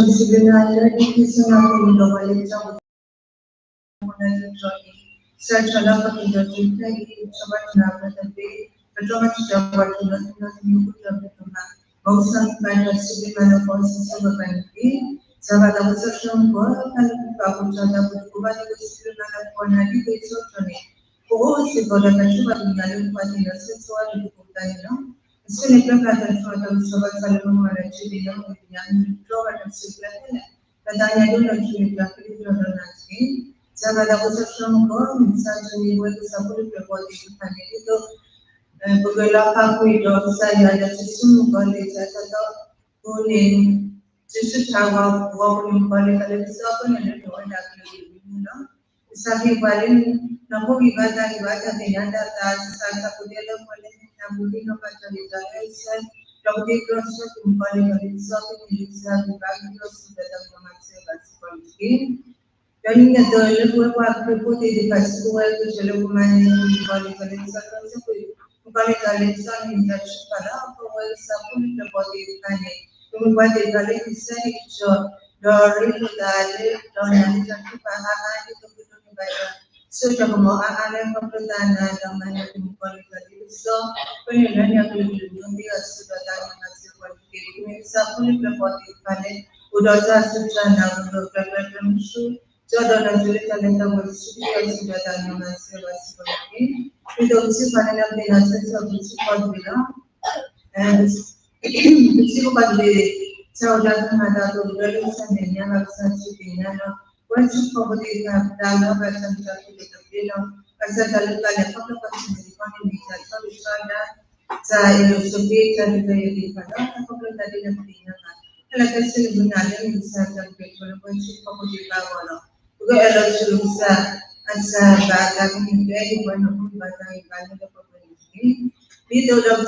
ပတကိးဘၣ်လၢပစံးဘျုးမးလၢပဂီၢ်နၤဒ်သိးအံၤဆၢကတီၢ်န့ၣ်, ပအိၣ်စ့ၢ်ကီးဒီးတၢ်ထုကဖၣ်ပညိၣ်လၢပှၤသ့ၣ်နီၣ်ဆၢဆၢဝဲတကပူၤတၢ်န့ၣ်လီၤ. အဆၢန့ၣ်ပျဲပျၢ်တၢ်ထုကဖၣ်တၢ်ကစီၣ်ဘၣ်ဆၣ်လၢပမၤလၢထံဒ်န့ၣ် မ့ၢ်ပညါမ့ၢ်တြီဘၣ်တၢ်စံးဘျုးဖဲလဲၣ်, ပသးညါဒိၣ်လၢထံန့ၣ် တၢ်ကဒုးကဒီးနီၢ်တက့ၢ်. စးဘၣ်သးပကစၢ်သရၣ်မုၣ်ကီၢ် မုၢ်မဆါတနံၤ ပဝဲကစၢ်ဖိလံၤပျဲၢ်ဘီၣ်သ့ၣ်တဖၣ်န့ၣ် ဒ်သိး ပကလဲၤခီဖျိဒီးကစၢ်ယွၤဒီးတၢ်စံးဆၢမုၢ်ကီၢ်လၢတၢ်သီသီအဃိန့ၣ်, တၢ်စံးဆၢတၢ်ဂီၤပူၤန့ၣ် မုၢ်ကီၢ်လံၤသးလၢကစၢ်အဃိန့ၣ် လၢပဝဲဒၣ်ကလုာ်ကလုာ်မ့ၢ်လီၤ. ကစၢ်ခရံာ်ပှၤလၢ နီၢ်ဖိဂံၢ်ဘါသးဂံၢ်ဘါ တၢ်သ့ၣ်ညါတၢ်သးစၢ် တၢ်ပူၤဒဲးလၢပှၤလၢနၢ်ပူၤဒ်နီၢ်ဘၣ်တၢ်လံၣ်တၢ်လၢအဆၢ, ဒီးပသ့တြီဆၢက့ၤမုၢ်ကီၢ်လံၤသးလၢကစၢ်အဃိန့ၣ် လၢကစၢ်ဂံၢ်ဘါကဒီးစံးဘျုးတၢ်မၤစၢၤဘၣ်စ့ၢ်ကီးန့ၣ်တက့ၢ်. ဒီးနံၤကတၢၢ်လၢပဝဲပှၤခရံာ်ဖိသ့ၣ်တဖၣ် စံးဘျုးဝဲကတၢၢ်လၢပမၤန့ၣ် မုၢ်ကီၢ်လံၤသးလၢကစၢ်သီသီအဃိ, မုၢ်ကီၢ်လံၤသးလၢကစၢ်န့ၣ် တၢ်ထုကဖၣ်လီၤ. ပဝဲကစၢ်ဖိလံၤပျဲၢ်ဘီၣ်သ့ၣ်တဖၣ်န့ၣ် ပမ့ၢ်ပှၤသ့ၣ်တဖၣ်လၢကစၢ်ယွၤကစၢ်, ဒီးရ့လိာ်သးလၢ ဒီးနၤလၢတၢ်ထုကဖၣ်အါအါ ဒ်သိးပဒိးန့ၢ်ဘၣ်ဒီး ဆၢကတီၢ်ကမီၤအါအါလၢခီဖျိသးနၤ ဒီးမၤန့ၢ်က့ၤမုၢ်ကီၢ်လံၤသးလၢကစၢ်, ပန့ၢ်လၢန့ၣ်အကလုာ်ကလုာ် ဒိးသ့အီၤစ့ၢ်ကီး တၢ်မၤစၢၤပှၤတက့ၢ်. ပမ့ၢ်ကစၢ်ဖိလံၤပျဲၢ်ဘီၣ်သ့ၣ်တဖၣ်လၢ အိၣ်ဒီးတၢ်စူၢ်တၢ်နာ် အိၣ်ဒီးကျဲကျဲကျဲမုၢ်ဆူၣ် ကၠီဒီးနၤစၢၤလၢတၢ်လဲၤတၢ်ပှဲၤ စူၢ်က့ၤအီၤစ့ၢ်ကီး တၢ်မၤစၢၤပှၤစ့ၢ်ကီးတက့ၢ်. ဒ်သိးပထံၣ်ဘၣ်လၢနၤပသ့ၣ်ညါဆၢကတီၢ် ပထံၣ်ဘၣ်တဘ့ၣ်လီၤ. ပထံၣ်ဘၣ်တဘ့ၣ် တၢ်အိၣ်တၢ်ကမၣ်တၢ်သိၣ်တၢ်သီလၢကစၢ်မဲာ်ညါ ဘၣ်ကစၢ်ထံသ့ၣ်ညါလီၤ. ပဝဲထံဖိကီၢ်ဖိသ့ၣ်တဖၣ် ပတၢ်လီၢ်ဘၣ်တၢ်မုာ်တၢ်ခုၣ်လၢတဘျ့လီၤ. ဘၣ်ဆၣ်တၢ်လၢပျၢ်လဲၤခီဖျိ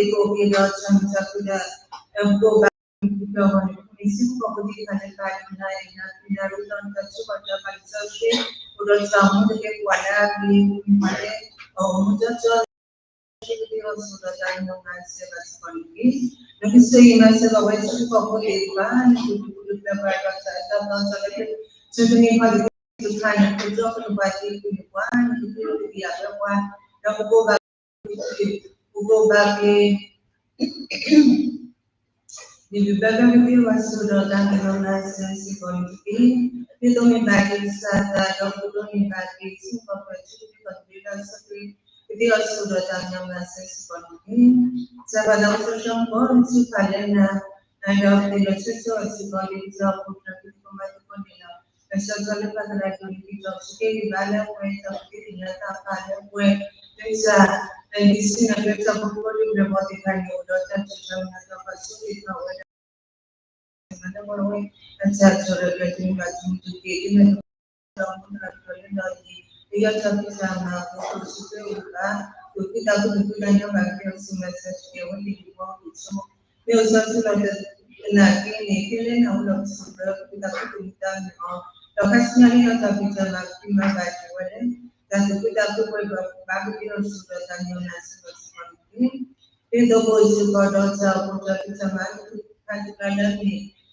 ပှၤထံၣ်န့ၣ်တခီန့ၣ် မ့ၢ်တၢ်ထီဒုၣ်ထီဒါ တၢ်အဲၣ်ဒိးဆိးက့ တၢ်ဒုးတၢ်ယၤသ့ၣ်တဖၣ်လီၤ. တၢ်ခီဖျိသးဒ်န့ၣ်ပသ့ၣ်ညါဘၣ်. ဖဲလၢကစၢ်ယွၤမၤန့ၢ်ကစၢ်တၢ်ကတဲာ်ကတီၤလၢပဝဲထံဖိကီၢ်ဖိသ့ၣ်တဖၣ်အဂီၢ်လီၤ. ပကအဲၣ်လီၤဆိၣ်ဂ့ၤကစၢ် အတၢ်ဘၣ်အသးကမ့ၢ်ကဲဒ်ပှၤနီၢ်ခိဘၣ်သးဂံၢ်ဘါလၢလၢပှဲၤပှဲၤန့ၣ်တက့ၢ်. ဒ်သိးဒီးပထံကီၢ်တဘ့ၣ်ကအိၣ်က့ၤဒီးတၢ်မုာ်တၢ်ခုၣ်ဒီး ပကအိၣ်ဂီၢ်န့ၣ် ပမ့ၢ်ထံဖိကီၢ်ဖိသ့ၣ်တဖၣ်လၢ ပနၢ်အံၤနၢ်ပံနၢ်ရူၢ်ဒီးတၢ်ထုကဖၣ်တၢ်ပာ်လီၤစီဆှံ အိၣ်ဒီးတၢ်အိၣ်မူတကဲပှၤလၢအဂ့ၤ ပမ့ၢ်ပှၤလၢ အအိၣ်မူတီတီ ဆှၢကသ့အီၤဆိၣ်ဒီးတၢ်မၤစၢၤဘၣ်စ့ၢ်ကီးန့ၣ်တက့ၢ်. နကဆိၣ်ဂ့ၤမၤစၢၤဘၣ်ဝဲထံဖိကီၢ်ဖိသ့ၣ်တဖၣ် နကဒုးပူၤဒုးဖျဲးပှၤဒီးတၢ်အၢတၢ်သီတၢ်လၢ ဆၢတနံၤခီတက့ၢ် ယခါန့ၣ် ကၠီကလုၢ်ပှၤသံကွံာ်န့ၢ်ပှၤ နကသံကွံာ်ယၤဖဲပှၤ ဒီးပကဘၣ် ပကဘၣ်က့ၤ ဒ်ပဘၣ်က့ၤကသံအီၤဆူဒီးတၢ်ကလီၤလးစဲစ့ၢ်ကီးန့ၣ်တက့ၢ်. ဒ်သိးမ့ၢ်ဘၣ်က့ၤကစၢ်သးဒီး ဒ်သိးမ့ၢ်ဘၣ်က့ၤဆူကီၢ်ပှၤဆူကီၢ်သဘျ့လၢအဆၢက့ၤ ကသံအီၤဆူဒီးတၢ်ကလီၤလးစဲစ့ၢ်ကီးန့ၣ်တက့ၢ်. ကစၢ်ပၢ်သးစီဆှံဖိ နစုပာ်လၢနၤ ဒီးပသ့ၣ်လီၤဆၢဆၢအီၤစ့ၢ်ကီး ဒ်ကစၢ်အိၣ်ဖှိၣ်တၢ်ဖံးသကိးမၤသကိးန့ၣ်လီၤ. လီၤဆီဆီလၢပှၤသရၣ်ဒိၣ်န့ၣ် က့ၤထီၣ်ဆူက့ၤဂံၢ်ဘါလၢပှဲၤ တၢ်ပသ့ၣ်ညါတၢ်ဖးလၢပှဲၤ လၢကစၢ် ဒ်စံးနၤကျဲ ကစၢ်ဖိဖိလံၤဘျၢၣ်ဘီသ့ၣ်တဖၣ်န့ၣ် အိၣ်ဒီးတၢ်စူၢ်တၢ်နာ်တၢ်ပာ်ဆူၣ်သ့ၣ်တဖၣ်ဝဲဒၣ် မၤလၢပှဲၤဝဲ အတၢ်ကစီၣ်ဒီး ပျဲတုၤမ့ၢ်ဘၣ်တမုာ်တက့ၢ် ဒ်န့ၣ် ဒီးမူတရၢ်ကတီၢ်လၢလီၢ်အံၤ ပယီၤတၢ်ဖံးတၢ်မၤအဃိ ပစူးကွံာ်အိၣ်ဘၣ် ပဃုသးခု ပဃုသးညီဘၣ်က့ၤအီၤဆူမဲာ်ဆှးတက့ၢ် အဝဲသ့ၣ်တဖၣ်အိၣ်ဆိ မ့ၢ်အိၣ်ဆီဆူလီၤသနာ်က့န့ၣ် ဖဲလၢနၢ်ဟူလီၤပစိာ်လၢ ပဃုသးခု ပဃုသးညီအီၤ ဒီးခါဆူညါလၢယီၤတၢ်ဖံးတၢ်မၤ ကဖံးမၤဘၣ်က့ၤဝဲလၢ တၢ်သူၣ်ခုသးခုပှဲၤဒီး ဘၣ်ကသ့အီၤဆူဒီးတၢ်ညီနုၢ်စ့ၢ်ကီးစ့ၢ်ကီးန့ၣ်တက့ၢ်. ဒ်သိးပအိၣ်စ့ၢ်ကီးဒီး တၢ်အိၣ်ဖှိၣ်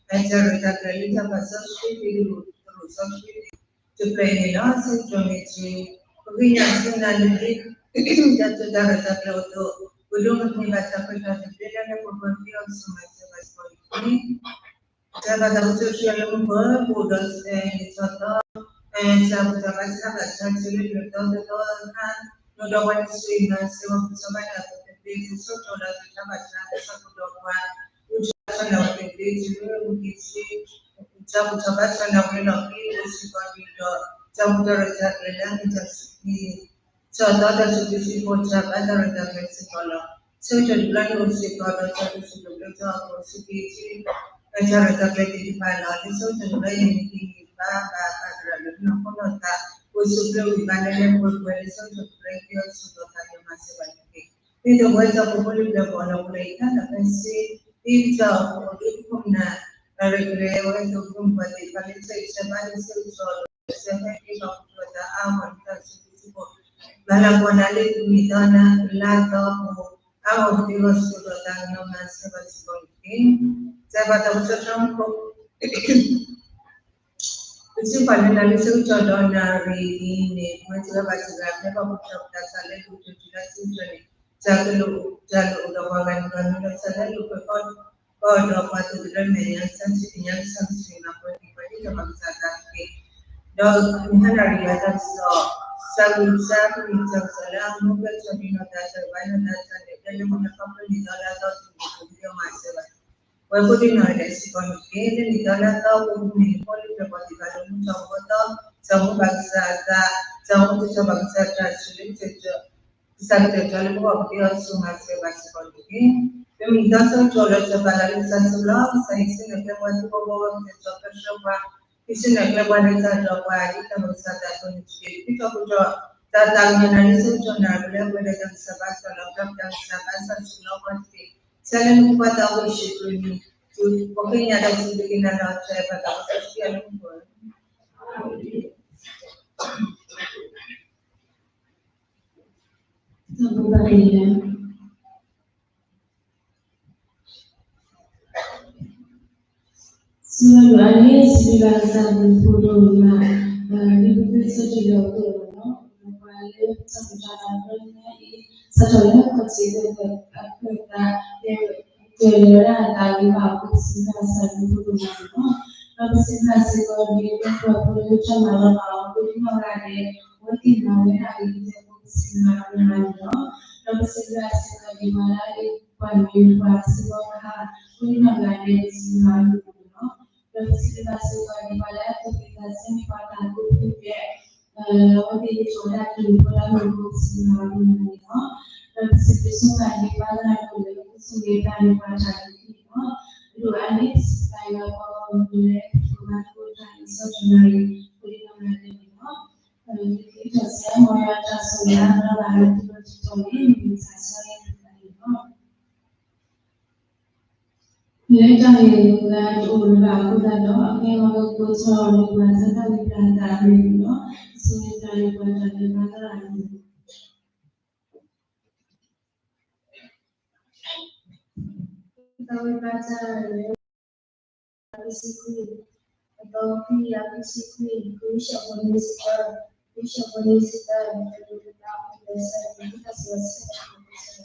တၢ်ဖံးတၢ်မၤ ခါတဖျၢၣ်လၢမ့ၢ် တၢ်ရဲၣ်တၢ်ကျဲၤလၢတၢ်ပာ်စီဆှံ ဒ်လိာ်သရူးစီဆှံ တဖျၢၣ်အံၤန့ၣ်လီၤ. ဆိကမိၣ်န့ၣ် ပဃ့ညါဆူနၤလၢ တၢ်တၢ်ရဲၣ်တၢ်ကျဲၤအသိး ပဒိးကမ့ၢ်ဘၣ်တၢ်ပှဲၤထီၣ်သဘျ့လၢ လၢပှဲၤပှဲၤကသ့အီၤဆူမဲာ်ဆှးစ့ၢ်ကီးန့ၣ်တက့ၢ်. ကစၢ်ပၢ်သးစီဆှံအလၢမူခိၣ် ပအိၣ်ဒီး ဆီၣ်သီ တၢ်ဘူၣ်တၢ်ဘါ တၢ်ဘၣ်ဆၢ တၢ်ဆိၣ်လၢလၢၢ်သီသီခါ နီၢ်ဒီးပှၤန့ၣ် ဆိၣ်ဂ့ၤမၤစၢၤပှၤ ပဆီၣ်ဘၣ်တၢ်အသိးသဘျ့ ဆိၣ်ထီၣ်လၢတၢ်ဘၣ်ဆၢ တၢ်ဆၢကတီၢ်ပှၤ အိၣ်ဆီၣ်လၢအဝဲသဘျ့ တုၤလၢအူက့ၤဆူ တၢ်ဘူၣ်တၢ်ဘါ ဆီၣ်လၢအဝဲလီၢ်ခံ အိၣ်စ့ၢ်ကီးဒီး တၢ်ဘူၣ်တၢ်ရဲၣ်တၢ်ကျဲၤလၢအမ့ၢ်တၢ်စူၢ်က့ၤ ဆီၣ်သီတၢ်စူၢ်က့ၤစ့ၢ်ကီး တၢ်ဘၣ်တၢ်ရဲၣ်တၢ်ကျဲၤစ့ၢ်ကီးလီၤ. ဆၢကတီၢ်တဘျီန့ၣ်အိၣ်စ့ၢ်ကီးဒီး တၢ်စူၢ်က့ၤစ့ၢ်ကီး တၢ်အိၣ်စူၢ်က့ၤ တၢ်ရဲၣ်တၢ်ကျဲၤသ့ၣ်တဖၣ်လီၤ. လၢဆၢကတီၢ်တဘျီအံၤန့ၣ် ကသ့ၣ်ညါဘၣ်ဘၣ်တၢ်ရဲၣ်တၢ်ကျဲၤလၢနီၢ်ခိနီၢ်သး အိၣ်စူၢ်က့ၤဂံၢ်ဘါလၢလၢပှဲၤပှဲၤ လၢဆၢကတီၢ်တဘျီအံၤ ကသ့အီၤဆူဒီးတၢ်ညီနုၢ်စ့ၢ်ကီးန့ၣ်တက့ၢ်. ဒ်သိးပဝဲတၢ်ဖိဖိလံၤဘျၢၣ်ဘီၣ်လီၤ ပလၢယတၢ်သးဖဲစ့ ဒ်ပတၢ်အိၣ်ဖှိၣ်ဒ်ခိၣ်နၢ် ရဲၣ်ကျဲၤဝဲအသိး ပကမ့ၢ်ပှၤသ့ၣ်တဖၣ်လၢဆၢဂ့ၤဆၢဝါလၢဆၢကတီၢ် ဆၢဖဲက့ၤလီၤပတၢ်အါဂီၢ်လၢတၢ်စူၢ်က့ၤစ့ၢ်ကီး မၤလၤကပီၤနၤလၢပမ့ၢ်ဒီးနၤ လါသီပူၤ အါဂီၢ်ကသ့အီၤဆူဒီးတၢ်ညီနုၢ်စ့ၢ်ကီးစ့ၢ်ကီးန့ၣ်တက့ၢ်. ကစၢ်ပၢ်သးစီဆှံဖိ ပစံးပာ်လၢနၤလၢဆၢကတီၢ်ဒီးနၣ်ရံၣ်အံၤန့ၣ် ပဝဲတဂၤဘၣ်တဂၤ ဖဲပှၤပတီၢ်ပတၢ်ဆါလၢပကတၢၢ်တုၤလၢဆၢကတီၢ်န့ၣ် တၢ်ကလိၣ်တၢ်လိၣ်အိၣ်ဒီးပှၤဂၤတဂၤမ့ၢ်ဒီး တၢ်လၢလိာ်ကွဲကီၢ်ဒီးပှၤသုးသဒၢမဲာ်ညါ ကစၢ်ထံၣ်မဲာ်ညါ ကစၢ်မုၢ်စ့ၢ်ကီးပှဲၤက့ၤပှၤဒ်တၢ်ဘၣ်ကစၢ်သးတက့ၢ်. ဒီးမုၢ်ဟါနၣ်ရံၣ်ဘၣ်တၢ်ကစီၣ် စၢ်ဂံၢ်စၢ်ဖုၣ်နံၤတၢ်ကစီၣ်လၢအမူကဲထီၣ်ဒ်နီၢ်သးတၢ်ဘၣ်နီၢ်သးတၢ်န့ၣ် တၢ်လၢမူလၢခီဖျိနံၣ်သီလါသီတနံၣ် ပကသ့အီၤမၤစၢၤဘၣ် ပှဲၤဖိဒ်နီၢ်ဂၤဒဲးစ့ၢ်ကီးန့ၣ်တက့ၢ်. လၢနံၣ်သီလါသီပူၤန့ၣ် ဖိလံၤဘျၢၣ်ဘီၣ်သ့ၣ်တဖၣ်လၢမူထီၣ်ဂီၤသီ စီၤမူဘၣ်ကစၢ်အသး စီၤမူတထီၣ်ဘၣ်ကစၢ်တၢ်ဆိၣ်လၢကစၢ်ကတၢၢ် ကစၢ်ကတၢၢ်ကီလၢပဂီၢ် ပကသ့အီၤဆူမၤစၢၤဘၣ်စ့ၢ်ကီးန့ၣ်တက့ၢ်. ပမ့ၢ်တၢ်ဆၢကတီၢ်လၢစီၤပၤလၢကစၢ်စူၢ်လီၤ ကစၢ်ဟံးစုနဲၣ်ကျဲပှၤသံပှၤဘီ ကစၢ်စီၤပၢဆှၢပှၤ ဟံးစုနဲၣ်ကျဲပှၤလၢတၢ်တီၢ်ပှၤ ဒ်တၢ်ဘၣ်ကစၢ်သးအသိးန့ၣ်တက့ၢ်. ဒ်သိးကတီၢ် တၢ်သးကညီၤနၤလၢဆၢကတီၢ်နၣ်ရံၣ်လၢ ပဝဲဒၣ်တၢ်ကစၢ်ဘါစၢ်လီၤ ပတၢ်ကစၢ်ဘါစၢ်စူၢ်လီၤပှၤတက့ၢ်. ဆၢလၢနဖိခွါသးအိၣ်ယ့ၣ်ၡူးခရံာ်န့ၣ် တုၤပဃ့ညါတၢ်စံးဘျုးက့ၤနၤလီၤ တၢ်အဲၣ်ပၢ်သးစီဆှံအလၢမူခိၣ် တၢ်ဘိးဘၣ်က့ၤနၤ စူၢ်လီၤဒိၣ်အါန့ၣ် စံးဘျုးဘၣ်ကစၢ်အဘျုးအဖှိၣ်ဒိၣ်မး, ဒ်ပဃ့ဆၢထၢၣ်လီၤအသိးလီၤ. ပှၤလၢတၢ်ဘူၣ်တၢ်ဘါတဖၣ်ညါအံၤ စးထီၣ်လၢခီၣ်ထံးလၢအခွဲးအသး တဲဝဲဒၣ်အသးဂ့ၤဘၣ်အဃိ ပစံးဘျုးဘၣ်ကစၢ်အဘျုးအဖှိၣ်ဒိၣ်မးန့ၣ်လီၤ. ဒီးပစံးဘျုးစ့ၢ်ကီးဒ် ပှၤဖိလၢတၢ်မၤလီၤဘၣ်အီၤ ဖိဒ်နီၢ်ဂၤဒဲး အဝဲသ့ၣ်မၤဝဲဒၣ်အဂ့ၤကတၢၢ်အဃိ ပစံးဘျုးဘၣ်ဒိၣ်မးန့ၣ်လီၤ. ဒီးပစံးဘျုးစ့ၢ်ကီးဒ်ပှၤလၢအပှၤမ့ၢ်ပှၤစ့ၢ်ကီးခါ ဖိဒ်နီၢ်ဂၤဒဲး ပစံးဘျုးဘၣ်ဒိၣ်မးန့ၣ်လီၤ. ဒီးပစံးဘျုးစ့ၢ်ကီးဒ်ပှၤလၢအသူၣ်ဖှံသးညီမ့ၢ်ပှၤတၢ်ကူၣ်ဖှံသးညီ အဝဲသ့ၣ်ဟ့ၣ်ထီၣ်ဝဲဒၣ်တၢ်မုာ်ဖိလၢမုာ်ဖိ ပစံးဘျုးဘၣ်ဒိၣ်မးန့ၣ်လီၤ. ဒီးပစံးဘျုးစ့ၢ်ကီးဒ်ပှၤလၢအအိၣ်လၢ ပစံးဘျုးဘၣ်ဒိၣ်မးတၢ်ဂ့ၤန့ၣ်လီၤ. ဒ်အံၤန့ၣ် ပစံးဘျုးဘၣ်ပှၤဂီၢ်မုၢ်လၢ ပကဘၣ်ကိၢ်တၢ်အံၤ ဆီၣ်ထွဲနၣ်ရံၣ် ဖိဒ်နီၢ်ဂၤဒဲးန့ၣ်လီၤ. လၢခံထီၣ်ဆၢ မ်ယွၤတၢ်ဆိၣ်ဂ့ၤအါဘျါဘၣ်လၢသုဂီၢ်တတီၤန့ၣ် မ့ၢ်မုၢ်ဆါဆၢအံၤတဖၣ်န့ၣ်လီၤ. လၢတၢ်ဂ့ၢ်အဂၤတအိၣ်လၢၤဘၣ်အဃိသတးဒီး အကဲဝဲကကိးထီၣ်လၢပှၤတၢ်သးဝံၣ်တၢ်သးအဂ့ၢ်န့ၣ်လီၤ. ဆိၣ်ဂ့ၤတၢ်လၢပှၤတၢ်ဒဲးဘးသရၣ်န့ၣ် သးဝံၣ်ဘၣ်တၢ်လၢ ပစံးခွံ အသီခွံကယၤခွံဆံခွံ, ခွံဆၢဖိနွံဆံသၢ, ခွံဆၢဖိနွံဆံသၢ, တၢ်ဒိတၢ်အီၣ်လၢစၢၤန့ၣ် တၢ်စံးဝဲစဲ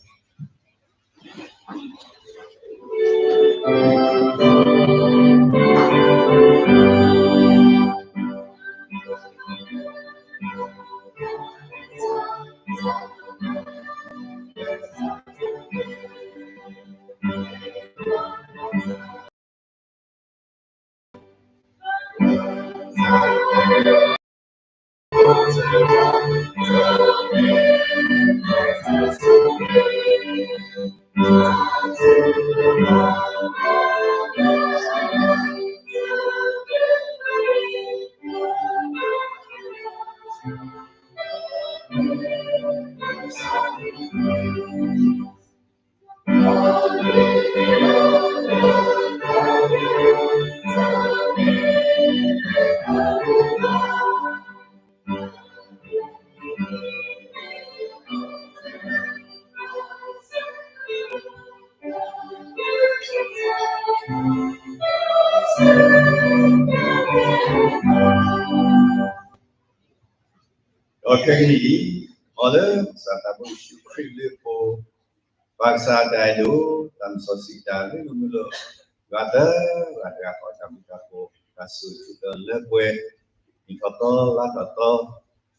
း ဒီးခဲကနံၣ်အံၤ, မ်လၢကစၢ်သးဘိယ့ၣ်ၡူးခရံာ်လၢပှၤ ဘၣ်ကစၢ်အတၢ်အဲၣ်ဒိၣ်, တၢ်မုၢ်စီဆှံတၢ်ဂ့ၢ်မုၢ်လီၤ, ယွၤသၢဂၤတဂၤဃီ တၢ်ဘျုးတၢ်ဖှိၣ်, တၢ်စူၢ်ထူၣ်တီၤလၢပှဲၤ, နံၣ်ထီၣ်သီလါထီၣ်သ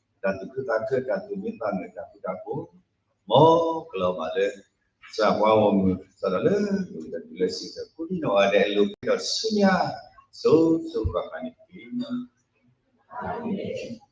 ီ, တၢ်သူၣ်ခုသးခု တၢ်သူၣ်မံသးမုာ် တၢ်ဃူတၢ်ဖိး, မ်ကလီၤဘၣ်လၢ ကစၢ်ပှၤဂီၢ်မုၢ် စးထီၣ်လၢ တၢ်တုၤလၢစံးထီၣ် ကိးဒံနီၢ်ဂၤဒဲးအလိၤ ဒီးဆူညါ စိၤစိၤဃၣ်ဃၣ်န့ၣ်တက့ၢ်.